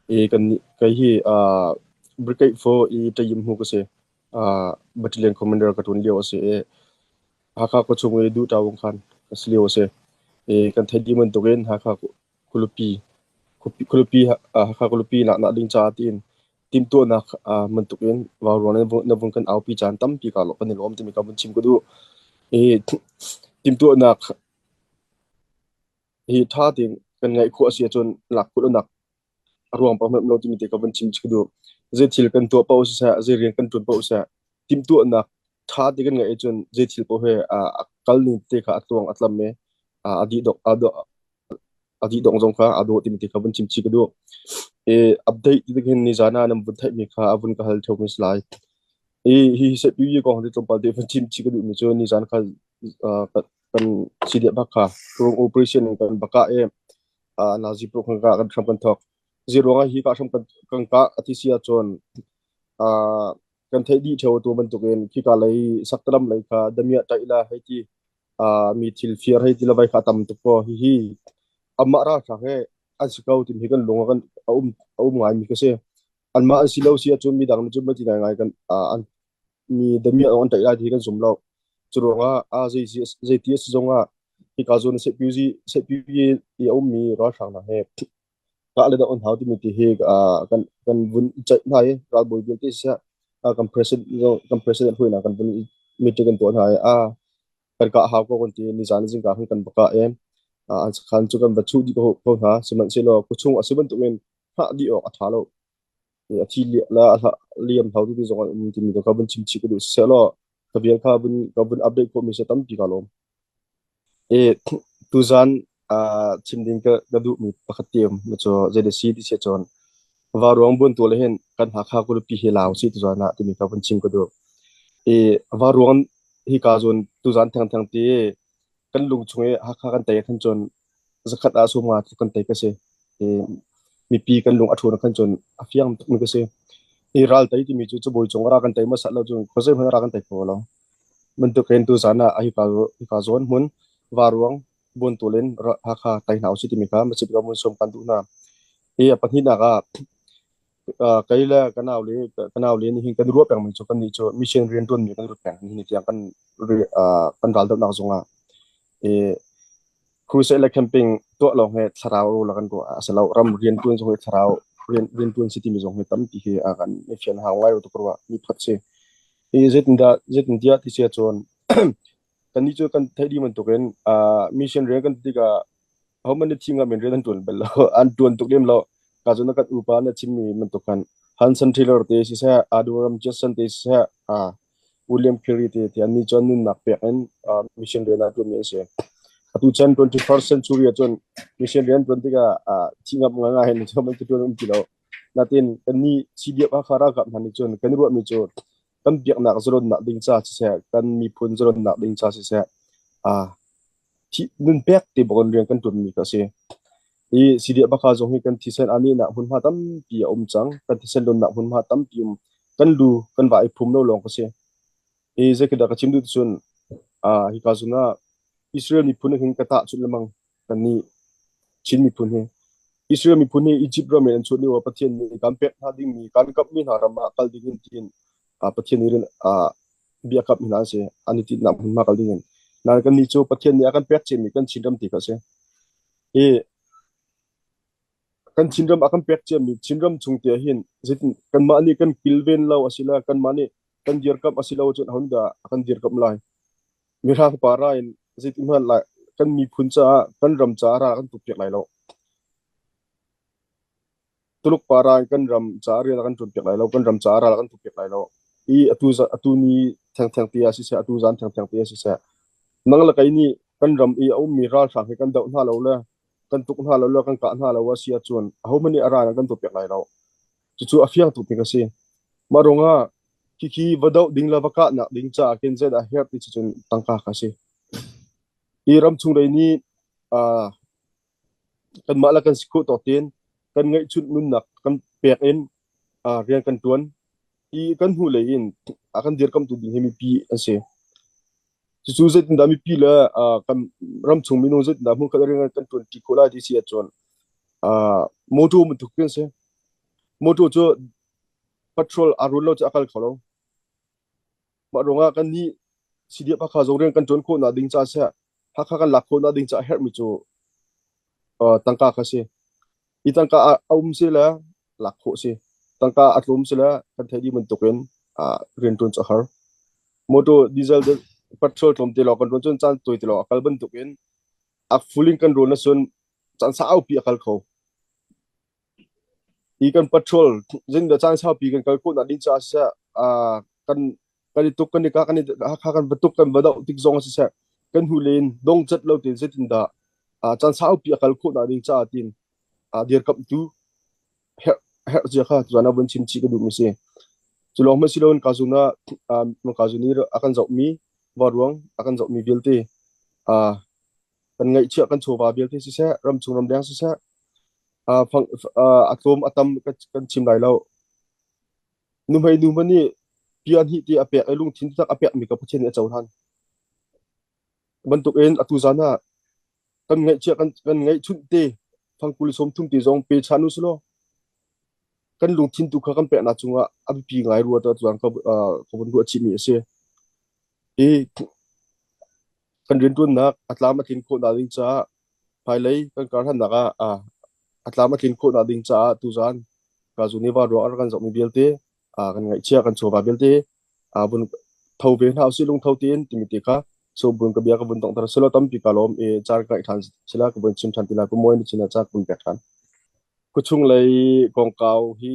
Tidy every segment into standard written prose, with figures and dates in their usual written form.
I kan kei hi Brigade 4 i ṭayim hmu ka si. Battalion Commander ka ṭuan lio a si i Hakha khuachung i Duhṭawung khan ka si lio a si. I kan theih dih bantukin Hakha khualipi khualipi Hakha khualipi nak ding caah tiin timhtuahnak bantukin vauruang na vun kan aupi caan tampi kaa lawh kan i lawm timi ka vun chim ka duh. I timhtuahnak hi ṭha tein kan ngaih khawh a si ahcun lak khawh lonak a ruang pa hmanh lo timi te ka vun chim ka duh. Zei thil kan tuah paoh siseh, zei rian kan ṭuan paoh siseh, timhtuahnak ṭha te kan ngeih ahcun zei thil paoh he a kal ning te kha a tluang a tlam i a dih dok a dih dong zong kha aa dawh timi te kha vun chim chih ka duh. I update ti hin nizan ah nan vun theihmi kha a vun ka hal ṭheumi si lai. I hi hi kong hi tlawmpal te vun chim chih ka duhmi cu nizan kha kan CDF bak kha rung operation in kan baka i nazi pro kan kan hram kan thok. Zi ruangah hi ka hram kan ka ati si ahcun kan theih dih ṭheo tu bantukin khika lei saktalam lei kha damiah ṭaih la hei ti mi thil fir hei ti la vai kha tam tuk ko hihi amah ralhrang he an si ko timi hi kan lung ah kan a um ngai mi ka si. Anmah an si lo si ahcun midang nih cun mati ngai ngai kan an mi damiah an ṭaih lai ti hi kan zum lo. Cu ruangah a zei zei ti a si zongah hika zawn sehpizi sehpizi i a ummi ralhrang hna he kah le doh an hau timi ti hi kan kan vun i ceih hna i ralbawi vialte siseh kan president kan president hruainak kan vun meeting kan tuah hna i a kan kah hau ko kan ti. Nizan zingka khan kan va kah i an sakhan cu kan va chuh dih ko hna. Sihmanhsehlaw khuachung a si bantukin hngah dih awk a ṭha lo. A thi la a liam hau ti zong an um timi ka vun chim chih ka duh. Siseh ka vial kha vun ka vun update khawhmi se tampi ka lawm. E tuzan chim ding ka ka duhmi pakhat te um cu zei si ti se cun varuang buan tu le hin kan Hakha kulupi hi lau si tuzan ah timi ka vun chim ka duh. E varuang hi ka zun tuzan theng theng ti kan lung chung i Hakha kan tei khan cun zakhat ah sumnga tluk kan tei ka si. I mipi kan lung a ṭhawn khan cun a fiang tukmi ka si. I ral tei timi cu cabuai cung ra kan tei hmasa lo cun khuazei hmanh ra kan tei kho lo. Bantukin tuzan ah hika hika zawn hmun varuang buantul in Hakha tei hna usih timi kha masjid ka mun sawm kan duh hna. Hi a pahnihnak ah kei le ka nau le ka nau le nih hin kan ruah pengmi cu kannih cu mission rian ṭuanmi kan ruat peng. Nihin tiang kan kan raldohnak zongah i crusade le camping tuah lawng hi thlarau rawl kan ruah a si lo. Ram rian ṭuan zong hi thlarau rian rian ṭuan si timi zong hi tampi hi a kan i fian hau ngai tuk ruah mi phat si. Hi zeitindah zeitintiah ti si ahcun kannih cu kan theih dih bantukin mission rian kan ti tikah ahohmanh nih thi ngam in rian an ṭuan bal lo. An ṭuan tuk lem lo. Ka cu na kan upa na chimmi bantuk khan Hanson Taylor te siseh, Adoram Jetson te siseh, William Carey te ti annih cu an nunnak pek in mission rian ah ṭuanmi an si. Atu chan 21st century ah cun mission rian ṭuan tikah thi ngam ngai hin cu man ṭuan um ti lo. Natin kannih CDF Hakha ralkap hna nih cun kan ruahmi cu kan biaknak zalonnak ding ca siseh, kan miphun zalonnak ding ca siseh, nun pek te bawk in rian kan ṭuanmi kha a si. Hi CDF Hakha zong hi kan thisen aa nehnak hmunhma tampi a um cang. Kan thisen donnak hmunhma tampi um. Kan lu kan va i phum lo lawng ka si. Hi zeikhdah ka chim duh cun hika zun ah Israel miphun hin ka tahchunh lengmang. Kannih Chin miphun hi Israel miphun hi Egypt ram in an chuah lio ah Pathian nih kan pek hna dingmi kan kamhmi hna ram ah kal ding in tiin Pathian nih bia kamh hna an si. An i tinhnak hmunhma kal ding in. Nain kannih cu Pathian nih a kan pek ciami kan Chinram ti kha a si. Hi kan Chinram a kan pek ciami Chinram chung te hin zeitin kanmah nih kan kilven lo a si le kanmah nih kan dirkamh a si lo cun aho dah a kan dirkamh lai? Mirang pa ra in zeitin hmanh lai kan miphun caah kan ram caah ra kan tukpiak lai lo. Tuluk pa ra in kan ram caah rian a kan ṭuanpiak lai lo, kan ram caah ral a kan tukpiak lai lo. I atu atu ni thengtheng te ah siseh, atu zan thengtheng te ah siseh, nang le kei nih kan ram i a ummi ralhrang hi kan doh hna lo le kan tuk hna lo le kan kah hna lo a si ahcun ahohmanh nih a ral an kan tukpiak lai lo. Cucu a fiang tuk ding a si. Mah ruangah khikhi va doh ding le va kahnak ding caah khin zeidah a herh ti cu cun tangka kha a si. Hi ramchung lei nih kanmah le kan si khawh tawk tein kan ngeihchunh nunnak kan pek in rian kan ṭuan i kan hnulei in a kan dirkamhtu ding hi mipi an si. Cucu zeitindah mipi le kan ramchung minung zeitindah hmunkhat rian kan ṭuanṭi khawh lai ti si ahcun motor bantuk khi an si. Motor cu patrol aa run lo cu a kal kho lo. Mah ruangah kan nih CDF Hakha zong rian kan ṭuan khawhnak ding ca seh Hakha kan lak khawhnak ding ca a herhmi cu tangka kha si. Hi tangka a um si le lak khawh si. Tangka a tlawm si le kan theih dih bantukin rianṭuan cu a har. Motor diesel petrol tlawmte lawng kan ṭuan cun caan tawite lawng a kal bantukin a full in kan rawn ahcun caan saupi a kal kho. Hi kan patrol zingdah caan saupi kan kal khawhnak ding caah siseh kan kan i tuk kan i kah kan i Hakha kan va tuk kan va doh tik zong ah siseh kan hnu len dongcat lo tein zeitindah caan saupi a kal khawhnak ding caah tiin dirkamhtu herh herh zia kha tuzaan ah vun chim chih ka duhmi si. Cu lawng hmanh si loin ka zun ah ka zun i a kan zohmi varuang a kan zohmi vialte kan ngaihchiah kan chawva vialte siseh ramchung ramleng siseh a tlawm a tam kan chim lai lo. Nuhmei nu hmanh nih pia hnih ti a pek i lungthin tak a pekmi ka Pathian nih a cohlan. Bantuk in atu zan ah kan ngaihchiah kan ngaihchunh te fangkul 30 te zong pe chan u selaw kan lungthin tu kha kan peknak cungah a biapi ngai rua ta tuan ka ka vun ruah chihmi a si. I kan rianṭuannak a tlam a tlin khawhnak ding caah hmailei kan karhlannak ah a tlam a tlin khawhnak ding caah tuzaan kazu nih va ruang a rak kan zohmi vialte kan ngaihchia kan chawva vialte vun tho ve hna usih lungtho tein timi te kha so bun ka bia ka vun donghter selo tampi ka lawm i caan ka ngaih ṭhan sila ka vun chim ṭhan ti lai pu Mawi na chin ah ca ka vun pek ṭhan. Khuachung lei kongkau hi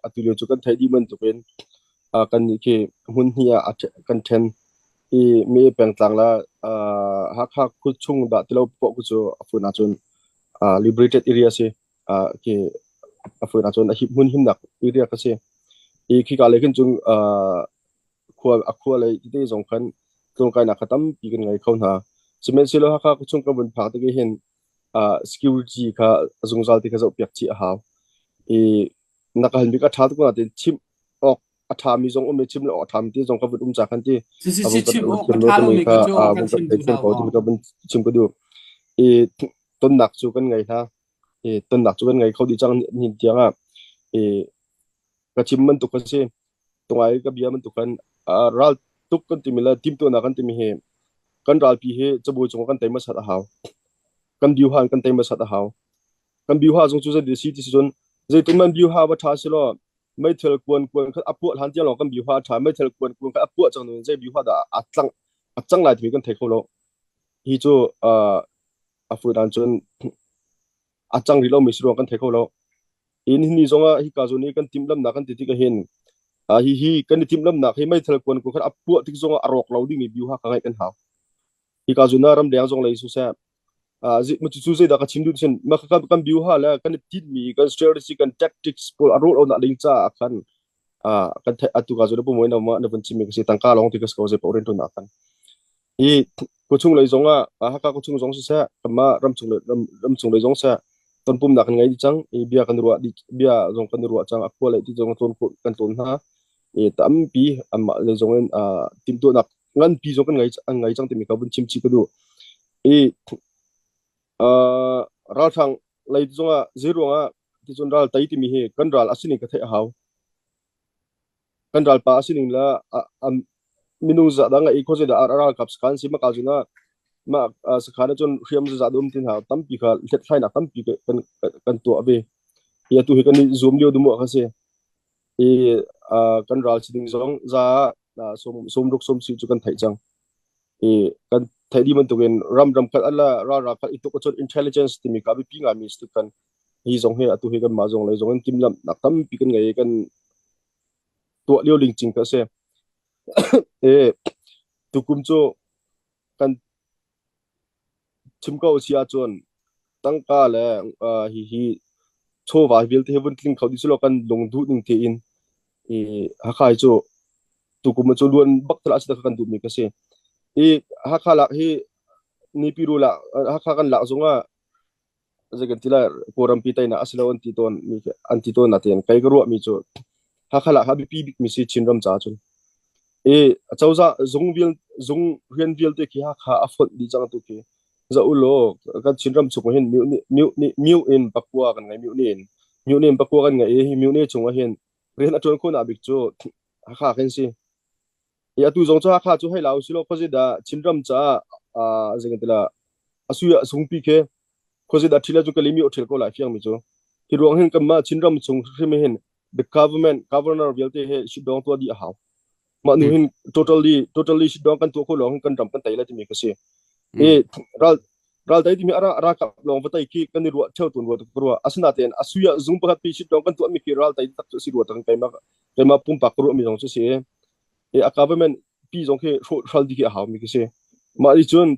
atu lio cu kan theih dih bantukin kannih khi hmun hnih ah kan ṭhen i mi pengtlang le Hakha khuachung dah ti lo poah cu a fun ahcun liberated area si khi a fun ahcun a hmun himnak area kha si. I khika lei khin cun khua a khua lei tete zong khan tlawngkainak kha tampi kan ngei kho hna. Sihmanhsehlaw Hakha khuachung kan vun phak tik hin security kha a zungzal ti kha zohpiak chih a hau. I na ka halmi ka ṭha tuk nain chimh awk a ṭhami zong um i chim lo awk a ṭhami ti zong ka vun um ca khan ti Si si a si vung kan chim awk chim a lo ṭha timi lomi kha kha cu a kan vung kan chim duh theithiam hlah ko u. timi ka vun chim ka duh. I tonnak cu kan ngei hna. I tonnak cu kan ngei kho dih cang nihin tiang ah. I ka chim bantuk ka si. Tungai ka bia bantuk khan ral tuk kan timi le timtuahnak kan timi hi kan ralpi hi cabuai cung kan tei hmasat a hau. Kan biuhan kan tei hmasat a hau. Kan biuha zong cu zei si ti si cun zeitin man biuha va ṭha si law meithal kuan kuan kha a puah hlan tiang lawng kan biuha a ṭha meithal kuan kuan kha a puah cang nain zei biuha dah a tlang a cang lai timi kan thei kho lo. Hi cu a fudan cun a cang rih lomi si ruang kan thei kho lo. Hi ni zong ah hika zawn i kan timhlamhnak kan ti tik ahhin hihi kan i timhlamhnak hi meithal kuan ku khan a puah tik zong ah a rawk lo dingmi biuha kha ngaih kan hau. Hika zawn ah ramleng zong lei siseh cu zeidah ka chim duh sin ma kan biuha le kan i tinhmi kan strategy kan tactics pawl a rawh lo nak ding caah khan kan theih atu ka zawn pu moi na ma na vun chimmi ka si tangka lawng ti ka si ko zei paoh rian ṭuan ah khan Hi khuachung lei zong ah Hakha khuachung zong siseh kanmah ramchung lei ramchung lei zong seh tonpumnak kan ngei dih cang i bia kan ruah dih bia zong kan i ruah cang a khua lei ti zong tlawn kan tlawn hna i tampi anmah lei zong in timhtuahnak nganpi zong kan ngei an ngei cang timi kha vun chim chih ka duh. I ralhrang lei zong ah zei ruangah ticun ral tei timi hi kan ral a sining ka theih a hau. Kan ralpa a sining le minung zah dah ngeih i khuazei dah a ralkap sakhan si maka zun ah mah sakhan ahcun hriam zah dah um ti hna tampi kha hlethlainak tampi kan kan tuah ve. Hi atu hi kan i zuam lio dum kha si. I kan ral sining zong za sawm ruk sawm si cu kan theih cang. I kan theih dih bantukin ram ram khat ala ral ral khat i tuk ahcun intelligence timi ka biapi ngaimi si kan hi zong hi atu hi kan mah zong lei zong in timhlamhnak tampi kan ngei i kan tuah lio lingcing ka si. E tukum cu kan chim ko si ahcun tangka le hi hi chawva vialte hi vun tling kho dih selaw kan lung duh ning tein i Hakha hi cu tukum cu luan bak tala si kan duhmi ka si. I Hakha lak hi nipiru lak Hakha kan lak zongah zei kan ti lai Kawlrampi teinak a si lo an ti tawn mi an ti tawn natein kei ka ruahmi cu Hakha lak a biapi bikmi si Chinram caah cun i cozah zung vial zung rian vialte khi Hakha a fonh dih cang tu khi za u law kan Chinram chung hin myu nih myu nih myu in pakua kan ngei myu nih in. Myone in pakua kan ngei i hi myone chung ah hin rian a ṭuan khawhnak bik cu Hakha kan si. I atu zong cu Hakha cu hei la usih law khuazei dah Chinram caah zei kan ti la a sui ah sungpi khi khuazei dah ṭhil ahcun Kalimi aw ṭhil ko lai fiangmi cu. Hi ruang hin kanmah Chinram chung hrim hin the government governor vialte he shitdawng tuah dih a hau. Mah nu hin totally shitdawng kan tuah kho lawng hin kan ram kan tei lai timi ka si. I ral ral tei timi ara ralkap lawng va tei khi kan i ruah ṭheo tawn rua ka ruah. Asinain a sui ah zung pakhat pi shitdawng kan tuahmi khi ral tei tak cu a si rua tak keimah keimah pumpak ka ruahmi zong cu si. I a government pi zong khi hral dih khi a haumi khi si. Mah nih cun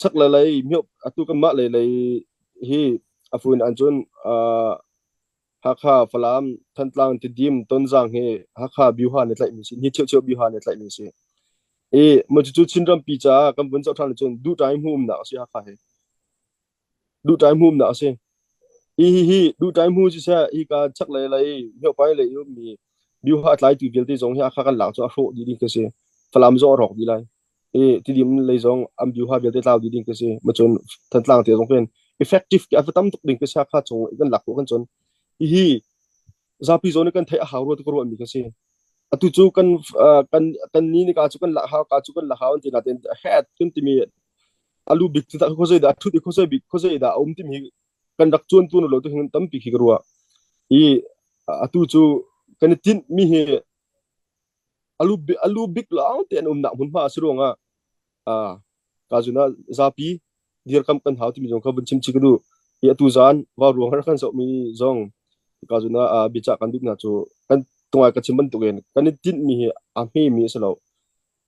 chak le lei myo atu kanmah lei lei hi a fuin an cun Hakha, Falam, Thantlang, Tidim, Tonzang hi Hakha Byuha nih tlaihmi si. Hi cheucheu Byuha nih tlaihmi si. I mo cucu Chinram pi caah kan vun zoh ṭhan ahcun duhṭai hmu umnak a si Hakha hi. Duhṭai hmu umnak a si. Hi hi hi duhṭai hmu siseh hika chaklei lei myopai lei i ummi Byuha tlaitu vialte zong hi Hakha kan lak cu a hrawh dih ding khi si. Falam zong a rawk dih lai. I Tidim lei zong an Byuha vialte tlau dih ding khi si. Macun Thantlang te zong khin effective a va tam tuk ding khi si Hakha chung i kan lak khawh kan cun. Hihi zapi zawn i kan theih a hau rua ti ka ruahmi khi si. Atu cu kan kan kan ni ni ka cu kan lak hau ka cu kan lak hau an ti nain head kan timi alu bik cu dah khuazei dah thut i khuazei bik khuazei dah a um timi kan rak cuan tu lo tu hin tampi khi ka ruah. I atu cu kan i tinh mi hi alu bik lawng te an umnak hmunhma a si ruangah ka zun ah zapi dirkamh kan hau timi zong kha vun chim chih ka duh. I atu zan vau ruang har kan zohmi zong ka zun ah biacah kan duh hna cu kan tungai ka chim bantukin kan i tinhmi hi a hmemi a si lo.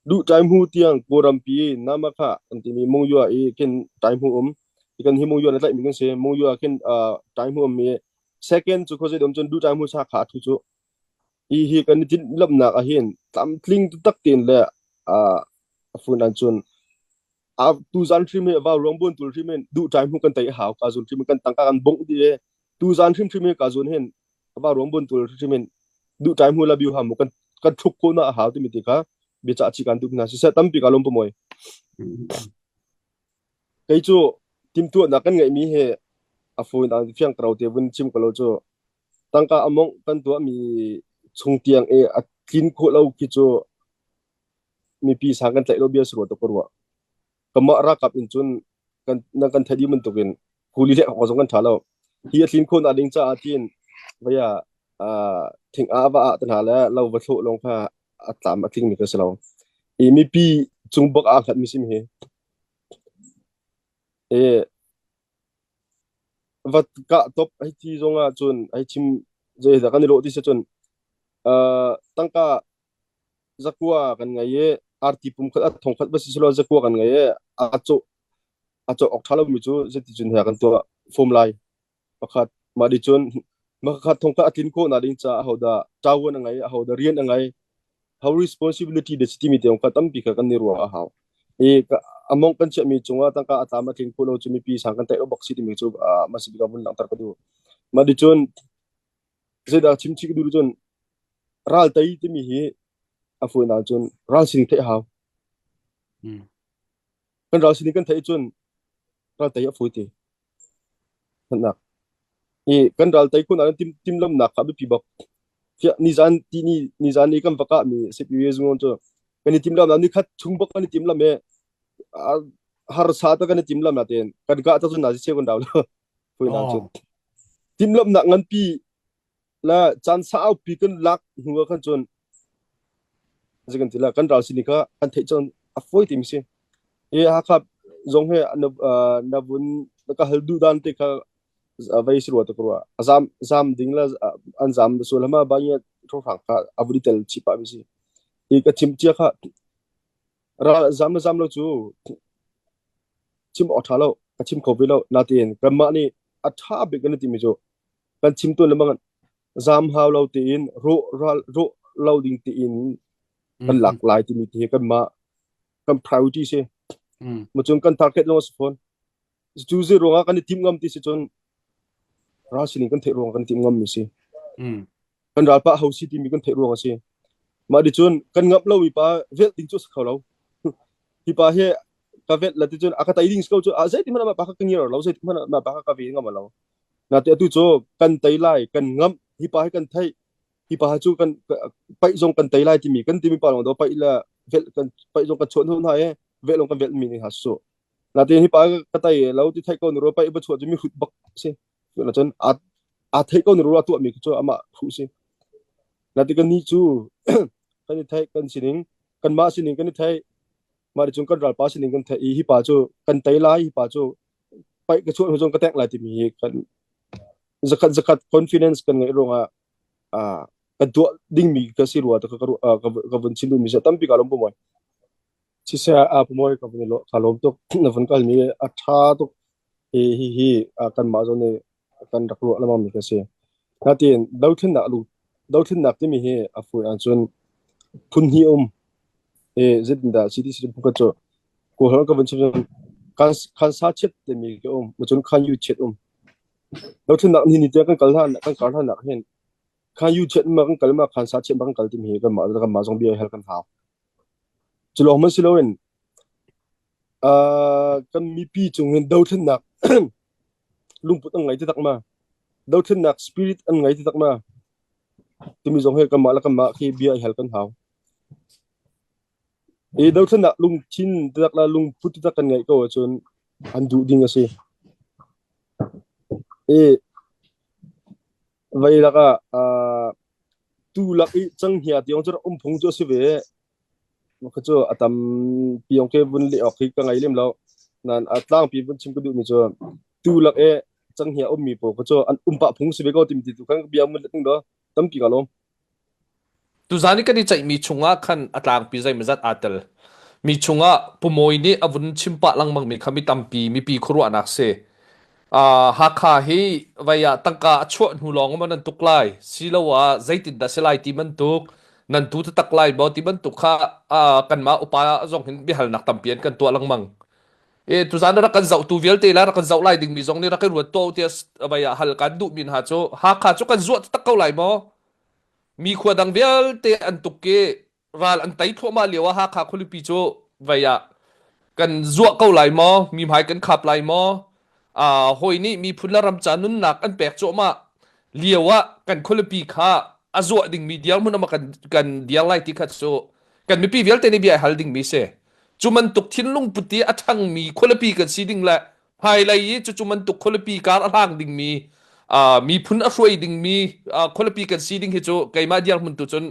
Duh ṭai hmu tiang Kawlrampi Namakha an timi Mungyua i khin ṭai hmu um. Hi kan hi Mungyua na tlaihmi kan si. Mungyua khin ṭai hmu ummi second cu khuazei dom cun duh ṭai hmu sa kha a thu cu. Hi hi kan i tinhlamnak ah hin tlamtling taktak tein le a fun an cun tuzan hrim hi vau ruang buan tul hrim hin duh ṭai hmu kan tei a hau ka zun hrim kan tangka kan bongh dih i tuzan hrimhrim hi ka zun hin vau ruang buan tul hrim hin duh ṭai hmu la biu ha mu kan kan thluk ko na a hau timi ti kha biacah chi kan duh hna siseh tampi ka lawm pamoy kei cu timtuahnak kan ngeihmi he a phone an fiang karo te vun chim ko lo cu tangka among kan tuahmi chung tiang i a tlin khawh lo khi cu mipi sang kan tlaih lo bia si rua tuk ka ruah. Kamah ralkap in cun kan nan kan theih dih bantukin kuli le awk zong kan ṭha lo. Hi a tlin khawh nak ding caah tiin vaya thing a va ah te hna le lo va thlawh lawng kha a tlam a tlingmi ka si lo. I mipi cung bak aa hngatmi sim hi. E va kah top hei ti zong ah cun hei chim zei dah kan i lawh ti si cun tangka zakua kan ngei i arti pum khat a thong khat va si selaw zakua kan ngei i a cawh a cawh awk ṭha lomi cu zeiticun he kan tuah fom lai pakhat mah di cun makhat thong khat a tlin khawh nak ding caah ahodah ṭavuan a ngei ahodah rian a ngei how responsibility de timi te kha tampi kha kan ni ruah a hau i among kan chiahmi cungah tangka a tlam a tling kho lo cu mipi sang kan taih bak si timi cu masi bika vun langhter ka duh mah di cun zeidah chim chih ka duh cun ral tei timi hi a fawinak cun ral sining theih a hau. Kan ral sining kan theih cun ral tei a fawi te. Nak. I kan ral tei kun ah tim timlamnak kha biapi bak. Fiah nizan ti ni nizan i kan va kah mi CPU zung cu kan i timlam ni khat chung bak kan i timlam e harsa ta kan i timlam na ten kan kah ta cun na si kan dau lo. Fawinak cun. Timlamnak nganpi la caan saupi kan lak hnu ah khan cun zei kan ti la kan ral sini kha kan theih cun a fawi ti mi si i Hakha zong he na na vun na ka hal duh dan te kha vei si rua te rua a zam zam ding la an zam sual hama ba nge thong kha a vun tel chi pa mi si i ka chim chia kha ral zam la zam lo cu chim awk ṭha lo ka chim kho ve lo natein kanmah nih a ṭha bik kan timi cu kan chim tawn lengmang zam hau lo tein rawh ral rawh lo ding tein kan lak lai timi ti hi kanmah kan priority si macun kan target lawng a si fawn cu zei ruangah kan i tim ngam ti si cun ral sining kan theih ruangah kan tim ngam mi si kan ralpa ho si timi kan theih ruang a si mah di cun kan ngamh lo mi pa velh ding cu a si kho lo hi pa hi ka velh la ti cun a ka tei ding si ko cu a zei ti hmanh ah mah pa kha ka ngir lo zei ti hmanh ah mah pa kha ka ve ngam lo. Nate atu cu kan tei lai, kan ngamh, hi pa hi kan theih, hi pa hi cu kan paih zong kan tei lai timi kan timi pa lawng do paih le velh kan paih zong kan chuah hnu hna i velh lawng kan velh mi nih ha su. Nate hi pa ka tei lo ti theih ko nu ro paih va chuah cu mi hrut bak si. Cun a a theih ko nu ro a tuah mi cu amah phu si. Nate kan ni cu kan i theih kan sining kanmah sining kan i theih mah cun kan ralpa sining kan theih i hi pa cu kan tei lai hi pa cu paih ka chuah hnu zong ka tek lai timi hi kan zakhat zakhat confidence kan ngeih ruangah ah kan tuah dingmi ka si rua ta ka ka vun chim duhmi si tampi ka lawm pu moi siseh a pu moi ka vun lo ka lawm tuk na vun kal mi a tha tuk hi hi hi kanmah zong nih kan rak ruah lengmang mi ka si natin dothlennak lu dothlennak timi hi a fui ahcun phun hnih um e zeitindah CDC phun cu Kawlholh ka vun chim cun khan khan sa chiat timi ka um cun khan yu chiat um dothlennak ni ni te kan kal hlan kan kar hlan hin khan yu chiat ma kan kal ma khan sa chiat ma kan kal timi hi kan mah kan mah zong bia hal kan hau cu lawng man si loin kan mipi cung hin dothlennak lungput an ngei ti tak ma dothlennak spirit an ngei ti tak ma timi zong hi kanmah le kanmah khi bia i hal kan hau i dothlennak lungthin tak la lungput tak kan ngeih ko ahcun an duh ding a si i vei lakah tu lak i canghngia tiang cu um phung cu a si ve Mah cu a tampi ong ke vun leh awk hi ka ngei lem lo. Nain a tlangpi vun chim ka duhmi cu tu lak i canghngia ummi pawl kha cu an um pah phung si ve ko timi ti tu khan bia mun let do tampi ka lawm. Tuzaan i kan i ceihmi chungah khan a tlangpi zeimawzat aa tel. Mi chungah Pu Mawi nih a vun chim pah lengmangmi kha mi tampi mipi khuaruahnak si. Uh, Hakha hi vei ah tangka a chuah hnu lawng maw nan tuk lai siloah zeitindah si lai ti bantuk nan tu taktak lai maw ti bantuk kha uh, kanmah upa zong hin biahalnak tampi an kan tuah lengmang. E tuzaan rak kan zohtu vialte la rak kan zoh lai dingmi zong nih rak i ruat tuah tiah vei ah hal kan duhmi hna cu Hakha cu kan zuah taktak ko lai maw? Mi khua dang vialte an tuk i ral an tei thluahmah lio ah Hakha khualipi cu vei ah kan zuah ko lai maw mi hmai kan khap lai maw uh, hawi nih miphun le ram ca nunnak an pek cuahmah lio ah kan khualipi kha a zuah dingmi dirhmun ama kan kan diar lai ti kha cu kan mipi vialte nih bia hal dingmi si cu bantuk thinlung put i a ṭhangmi khualipi kan si ding le hmailei i cucu bantuk khualipi kar a hlang dingmi uh, miphun a hruai dingmi uh, khualipi kan si ding hi cu keimah dirhmun tu cun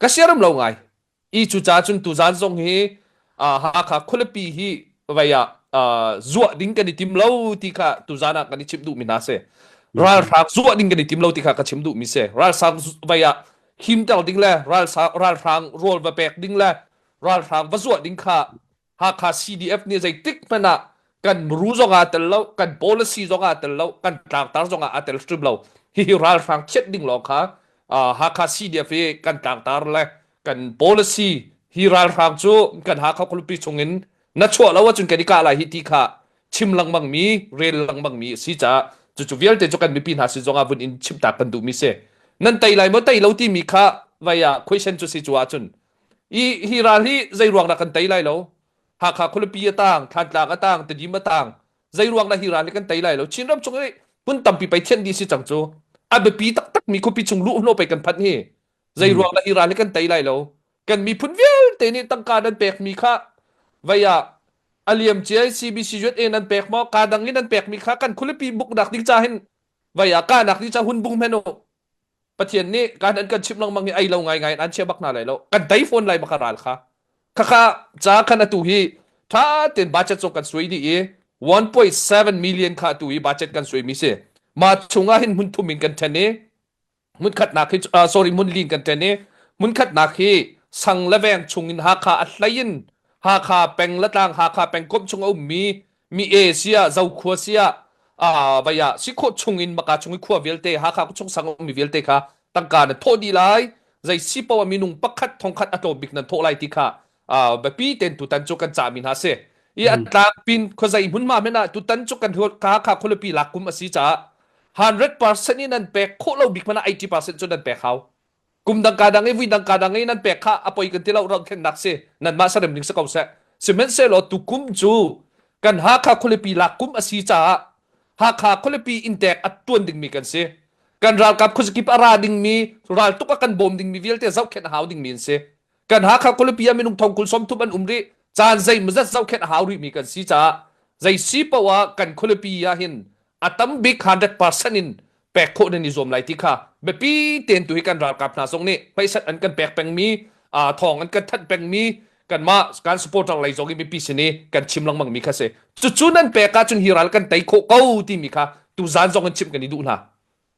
ka siaram lo ngai i cu ca cun tuzan zong hi uh, Hakha khualipi hi vei ah uh, zuah ding kan i tim lo ti kha tuzan ah kan i chimh duhmi hna si ralhrang zuah ding kan i tim lo ti kha ka chim duhmi si ralhrang vei ah himter ding le ralhrang rawl va pek ding le ralhrang va zuah ding kha Hakha CDF nih zeitik hmanh ah kan muru zong aa tel lo, kan policy zong aa tel lo, kan tlangtar zong ah aa tel hrim lo. Hihi ralhrang thianh ding lawng kha uh, Hakha CDF hi kan tlangtar le kan policy hi ralhrang cu kan Hakha khualipi chungin na chuah lo ahcun kan i kah lai hi ti kha chim lengmang mi rel lengmang mi a si caah cucu vialte cu kan mipi hna sin zongah vun in chimtak kan duhmi si nan tei lai maw tei lo timi kha vai ah question cu si cu ahcun I hi ral hi zei ruang dah kan tei lai lo? Hakha khualipi a tang, Thantlang a tang, Tedim a tang. Zei ruang dah hi ral hi kan tei lai lo? Chinram chung i hmun tampi pei thianh dih si cang cu. A biapi taktak mi khuapi chung luh hnawh pei kan phanh hi. Zei ruang dah hi ral hi kan tei lai lo? Kan miphun vialte nih tangka nan pek mi kha vei ah a liam cia CBC USA nan pek maw? Ka dang in nan pek mi kha kan khualipi buknak ding ca hin vei ah kahnak ding ca hun bung hmenh u. Pathian nih kan an kan chimh lengmang hi ei lo ngaingai in an chia bak hna lai lo kan tei fawn lai baka ral kha khakha ca khan atu hi tha ten budget zong kan suai dih i 1.7 million kha atu hi budget kan suai mi si ma chungah hin hmun thum in kan then i hmun khatnak hi uh, sorry hmun lin kan then i hmun khatnak hi sang le veng chung in Hakha a hlei in Hakha peng le tlang Hakha peng komh chung a ummi mi e sia zokhua sia a vaya si khawh chung in maka chung i khua vialte Hakha chung sang mi vialte kha tangka na thawh dih lai zei si poah minung pakhat thongkhat a tlawm bik nan thawh lai ti kha biapi ten tutan cu kan cah mi hna si i a tlang pin khuazei hmunhma men ah tutan cu kan Hakha khualipi lak kum a si caah 100% in nan pek khawh lo bik hmanh ah 80% cu nan pek hau Kum dang ka dang i vui dang ka dang i nan pek kha a poi kan ti lo rohkhennak si nanmah sarem ding si ko seh. Sihmanhsehlaw tukum cu kan Hakha khualipi lak kum a si caah Hakha khualipi inntek a tuan dingmi kan si. Kan ralkap khuazakip a ra dingmi, raltuk a kan bawm dingmi vialte zohkhenh a hau dingmi an si. Kan Hakha khualipi ah minung thong 30 an um rih. Caan zeimawzat zohkhenh a hau rihmi kan si caah zei si paoh ah kan khualipi ah hin a tam bik 100% in pek khawh nan i zuam lai ti kha biapi tein tu hi kan ralkap hna zong nih hmeisat an kan pek pengmi thawng an kan thanh pengmi kanmah kan supporter lei zong i mipi sin i kan chim lengmang mi kha si cucu nan pek ahcun hi ral kan tei khawh ko timi kha tuzan zong in chimh kan i duh hna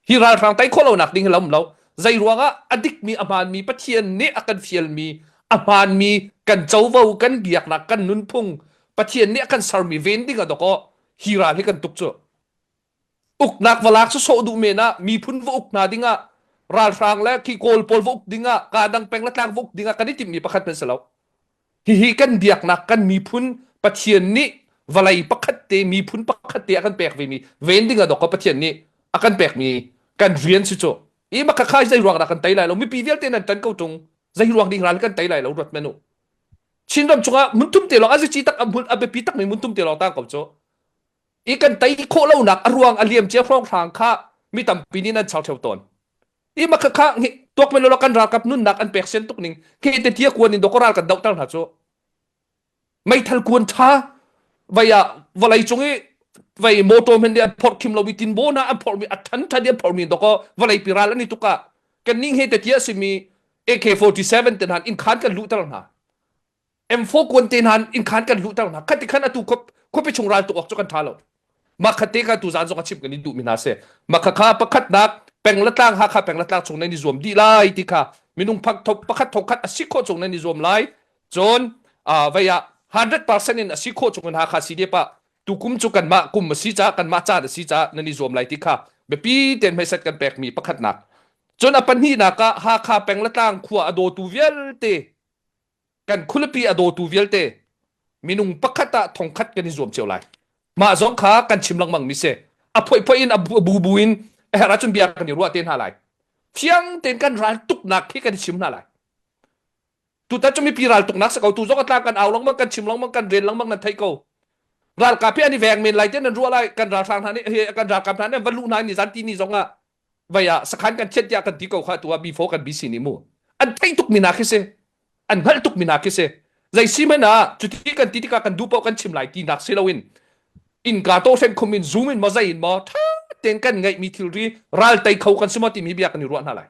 hi ralhrang tei khawh lonak ding hi lo um lo zei ruangah a dikmi a hmaanmi Pathian nih a kan fialmi a hmaanmi kan covo kan biaknak kan nunphung Pathian nih a kan sermi ven ding ah dawkaw hi ral hi kan tuk cu uknak va lak sawsawh duh men ah miphun va uk hna ding ah ralhrang le khi kawl pawl va uk ding ah ka dang peng le tlang va uk ding ah kan i timhmi pakhat men si lo hihi kan biaknak kan miphun Pathian nih vawlei pakhat te miphun pakhat te a kan pek ve mi ven ding ah dok Pathian nih a kan pek mi kan rian si cu i maka khai zei ruang dah kan tei lai lo mipi vialte nan tan ko tung zei ruang ding ral kan tei lai lo ruat men u Chinram chungah muntum te lawng a zici tak a hmun a biapi tak mi muntum te lawng tang ko cu i kan tei khawh lonak a ruang a liam cia hrawnghrang kha mi tampi nih nan char theo tawn i ma kha kha tuak men lo kan ralkap nunnak an pek sian tuk ning ke te tia kuan in dokoral kan dohter hna cu meithal kuan tha vai ah vawlei cung i vai motor men an phorh khim lo mi tin bo na an phorh mi a than than an phorh mi doko vawlei pi ral an i tuka kan ning he te tia simi AK47 ten han in khan kan luhter hna M4 kuan te hna in khan kan luhter hna khati khan atu khuapi chung ral tuk awk cu kan tha lo mah khat te kha tu zan zong a chim kan in duh mi hna si mah kha kha pakhatnak peng le tlang Hakha peng le tlang chung nan i zuam dih lai ti kha minung pakhat thongkhat a si khawh chung nan i zuam lai cun vei ah 100% in a si khawh chung in Hakha CDF ah tukum cu kanmah kum a si caah kanmah caan a si caah nan i zuam lai ti kha biapi tein hmaiset kan pekmi pakhatnak cun a pahnihnak ah Hakha peng le tlang khua a dawtu vialte kan khualipi a dawtu vialte minung pakhat ah thongkhat kan i zuam cio lai mah zong kha kan chim lengmang mi si a phoihphoih in a bu bu in a herh ahcun bia kan i ruah te hna lai fiang tein kan ral tuknak khi kan i chim hna lai tutan cu mipi ral tuknak si ko tu zong a tlang kan au lengmang kan chim lengmang kan rel lengmang nan theih ko ralkap hi an i veng men lai te nan ruah lai kan ralhrang hna nih kan ralkap hna nih an va luh hna ni zan ti ni zong ah vai ah sakhan kan thiat tiah kan ti ko kha tu ah B4 kan BC nih mu an theih tuk mi hna khi si an hngalh tuk mi hna khi si zei si hmanh ah cuti kan ti tikah kan duh paoh kan chim lai ti nak si loin innka to hren khum in zoom in maw zei in maw tha tein kan ngeih mi thilri ral tei kho kan si maw timi bia kan i ruah hna lai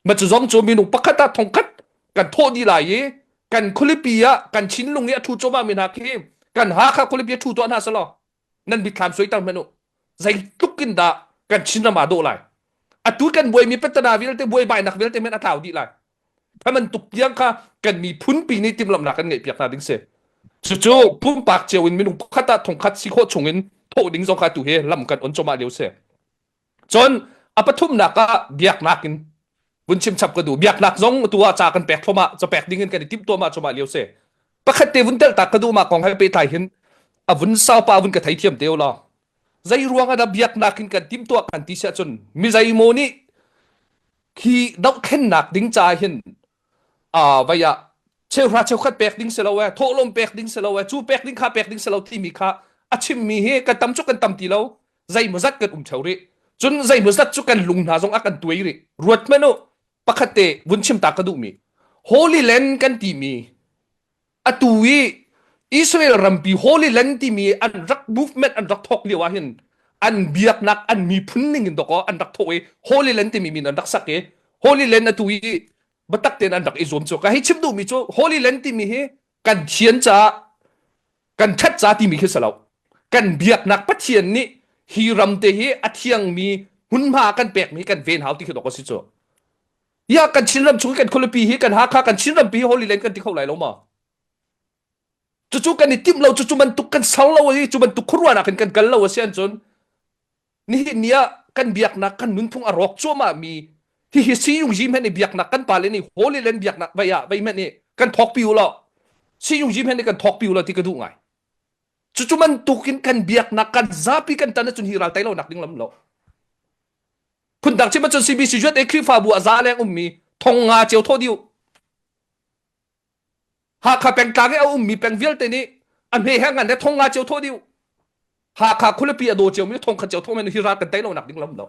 ma cu zong cu minung pakhat ah thongkhat kan thawh dih lai i kan khualipi ah kan Chinlung i a thu cuahmah mi hna khi kan Hakha khualipi a thu tuah hna selaw nan mitthlam suaiter hmanh u zeitluk in dah kan Chinram aa dawh lai atu kan buaimi petana vialte buaibainak vialte men a tlau dih lai thaman tuk tiang kha kan miphun pi nih timhlamhnak kan ngeih piak hna ding si cucu pumpak cio in minung pakhat ah thongkhat si khawh chung in thawh ding zong kha tu hi lam kan on cawmah lio si Cun a pathumnak ah biaknak in vun chim chap ka duh. Biaknak zong tu ah ca kan pek thluahmah, ca pek ding in kan i timh tuahmah cuahmah lio si. Pakhat te vun telh tak ka duh ma kong he pehtlai hin a vun saupa vun ka theithiam te law. Zei ruang ah dah biaknak in kan timhtuah kan ti siah cun mi zeimaw nih khi dohthlennak ding ca hin uh, vai ah cheuhra cheukhat pek ding si lo e thawhlawm pek ding si lo e cu pek ding kha pek ding si lo timi kha a chimmi hi kan tam cu kan tam ti lo zeimawzat kan um theo rih cun zeimawzat cu kan lung hna zong a kan tuai rih ruat hmanh u pakhat te vun chim ta ka duhmi Holy Land kan timi atu i Israel rampi Holy Land timi an rak movement an rak thawk lio ah hin an biaknak an miphun ning in dawkaw an rak thawk i Holy Land timi min an rak sak i Holy Land atu i biatak tein an rak i zuam cu ka hei chim duhmi cu Holy Land timi hi kan thian caah kan ṭhat ca timi khi si lo kan biaknak Pathian nih hi ram te hi a thiangmi hmunhma kan pekmi kan ven hau ti khi dawk a si cu ya kan Chinram chung kan khualipi hi kan Hakha kan Chinram pi Holy Land kan ti kho lai lo ma cucu kan i timh lo cucu bantuk kan ser lo i cu bantuk khuaruahnak in kan kal lo a si ahcun nihin ni ah kan biaknak kan nunphung a rawk cuahmah mi hihi siyungzi hmanh nih biaknak kan pale nih Holy Land biaknak vei ah vei hmanh nih kan thawkpi u law siyungzi hmanh nih kan thawkpi u law ti ka duh ngai cucu bantukin kan biaknak kan zapi kan tan ahcun hi ral tai lo nak ding lam lo phundang chim ahcun CBC USA Khrihfabu a za leng ummi thong nga cio thaw diu Hakha pengtlang i a ummi peng vialte nih a hme he ngan he thong nga cio thaw diu. Hakha khualipi a daw ciomi thong khat cio thong men hi ral kan tei lo nak ding lam lo.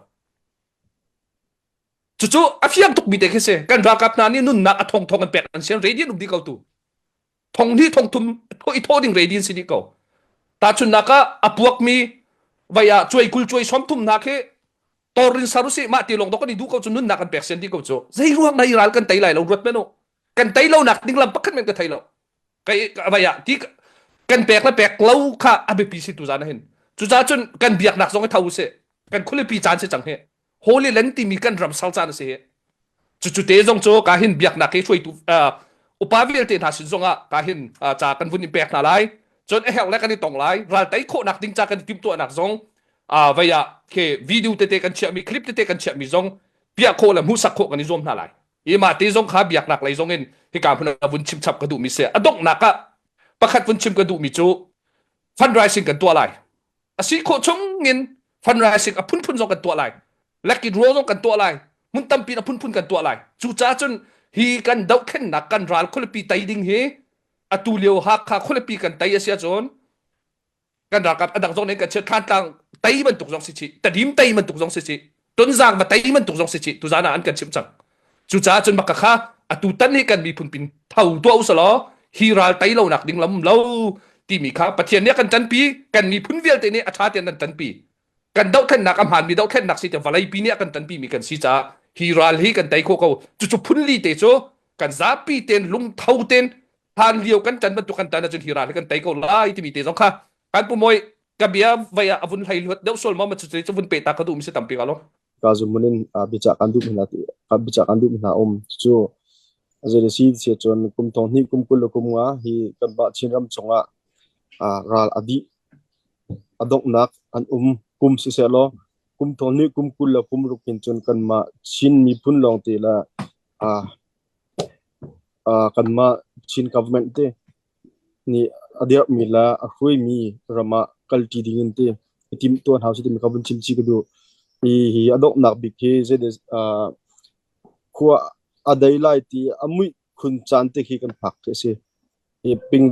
Cucu a fiang tukmi te khi si. Kan ralkap hna nih nunnak a thong thong an pek an sian ready an um dih ko tu. Thong hnih thong thum i thawh ding ready an si dih ko. Tahchunhnak ah a puakmi vai ah cuai 20 cuai 30 hna khi torin sar usih mah ti lawng dok kan i duh ko cu nunnak an pek sian dih ko cu. Zei ruang na i ral kan tei lai lo ruat men u. Kan tei lo nak ding lam pakhat men ka thei lo. Kai vai ah ti kan pek le pek lo kha a biapi si tu zan ah hin. Cucaah cun kan biaknak zong i tho usih. Kan khualipi caan si cang hi. Holy Land timi kan ram sal caan a si. Cucu te zong cu ka hin biaknak hi hruaitu upa vialte hna sin zongah ka hin ca kan vun in pek hna lai. Cun a herh le kan i tong lai. Ral tei khawhnak ding ca kan i timhtuahnak zong vei ah khi video tete kan chiahmi clip tete kan chiahmi zong piah khawh le hmuhsak khawh kan i zuam hna lai. I mah te zong kha biaknak lei zong in hika hmun ah vun chim chap ka duhmi si. A donghnak ah pakhat vun chim ka duhmi cu fundraising kan tuah lai. A si khawh chung in fundraising a phunphun zong kan tuah lai. Lucky draw zong kan tuah lai. Hmun tampi a phunphun kan tuah lai. Cucaah cun hi kan dohthlennak kan ral khualipi tei ding hi atu lio Hakha khualipi kan tei a si ahcun kan ralkap a dang zong nih kan chiat Thantlang tei bantuk zong si chih Tedim tei bantuk zong si chih Tonzang va tei bantuk zong si chih tuzaan ah an kan chimh cang. Cucaah cun maka kha atu tan hi kan miphun pin tho tuah usalaw hi ral tei lo nak ding lam lo timi kha Pathian nih a kan ṭanpi kan miphun vialte nih a ṭha tein an ṭanpi kan dohthlennak a hmaanmi dohthlennak si te vawleipi nih a kan ṭanpi mi kan si caah hi ral hi kan tei khawh ko cucu phunli te cu kan zapi tein lungtho tein hlan lio kan ṭan bantuk kan ṭan ahcun hi ral hi kan tei ko lai timi te zong kha kan pu mawi ka bia vei ah a vun hlei luat deuh sual maw ma cucu cu vun pe ta ka duh mi si tampi ka lo Ka zumun in biacah kan duh hna ti biacah kan duh hna um cu zei si si cun kum thong hnih kum 20 le kum nga hi kan mah Chinram chungah ral a dih a donghnak an um kum siseh law kum thong hnih kum 20 le kum ruk hin cun kanmah Chin miphun lawng te le kanmah Chin government te nih a dirhmi le a hruaimi ram ah kalṭi ding in ti i timhtuah hna usih timi kha vun chim chih ka duh. Hi hi a donghnak bik hi zeidah khua a dei lai ti a muih khun caan te khi kan phak khi a si. Hi ping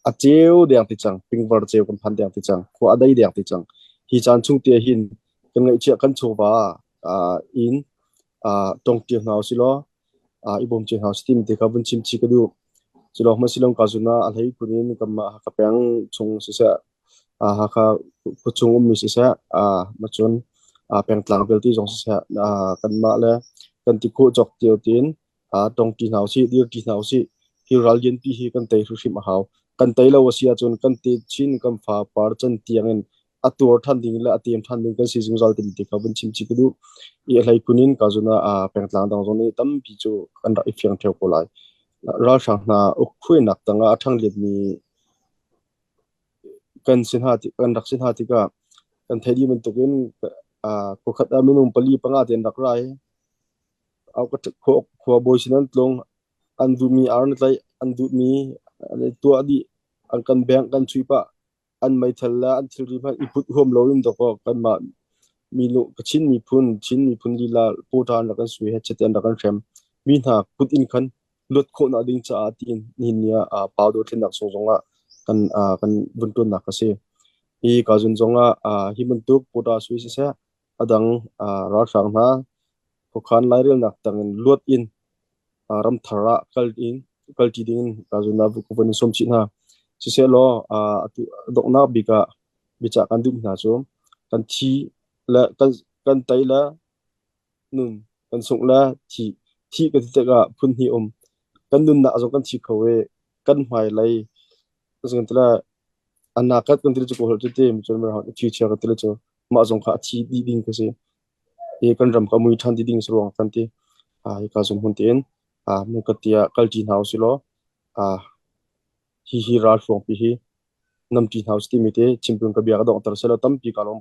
a ceu deng ti cang, pingvar ceu kan phan deng ti cang, khua a dei deng ti cang. Hi caan chung te hin kan ngaihchiah kan chawva in tongṭi hna usih law i bawm cio hna usih timi te kha vun chim chih ka duh. Culawng hmanh silong ka zun ah a hlei khun in kanmah Hakha peng chung siseh, Hakha khuachung ummi siseh, macun pengtlang vialte zong siseh, kanmah le kan ti khawh cawk cio tiin tongṭi hna usih, dirṭi hna usih. Hi ral lianpi hi kan tei hrimhrim a hau. Kan tei lo a si ahcun kan te chin kan fa par can tiang in a tuar ṭhan ding le a tem ṭhan ding kan si zungzal timi te kha vun chim chih ka duh. I a hleikun in ka zun ah pengtlang dang zong nih tampi cu kan rak i fiang ṭheo ko lai. Ralhrang hna ukhruainak tangah a ṭhanglianmi kan si hna kan rak si hna tikah kan theih dih bantukin khuakhat ah minung pali panga te an rak ra i khua bawi sin an tlung an duhmi ar na tlaih an duhmi an i tuah dih an kan bengh kan chuih pah an meithal le an thilri hmanh i put huam loin dawkaw kanmah minu Chin miphun Chin miphun lila quota an rak kan sui he chete an rak kan hrem mi hna kut in khan luat khawhnak ding caah tiin nihin ni ah pau dothlennak sung zongah kan kan vun tuannak a si. Hi ka zun zongah hi bantuk quota sui siseh adang ralhrang hna khuakhan lairelnak tangin luat in ramthar ah kal in kalṭi dingin zun ah ka vun in sawm chih hna. Sisehlaw atu donghnak bik ah biacah kan duh hna cu kan thi le kan kan tei le nun kan sungh le thi thi ka ti tikah phun hnih um kan nunnak zong kan thi kho i kan hmailei anakat kan ti cu kawl holh cu ti cun future ka ti cu mah zong kha a thi dih ding ka si. Hi kan ram ka mui ṭhan ti ding ruang kan ti. Hika zung hmun tein ka tiah kalṭi hna usih law hi hi ralhruangpi hi namṭi hna usih timi te chimpung ka bia ka donghter selaw tampi ka lawm.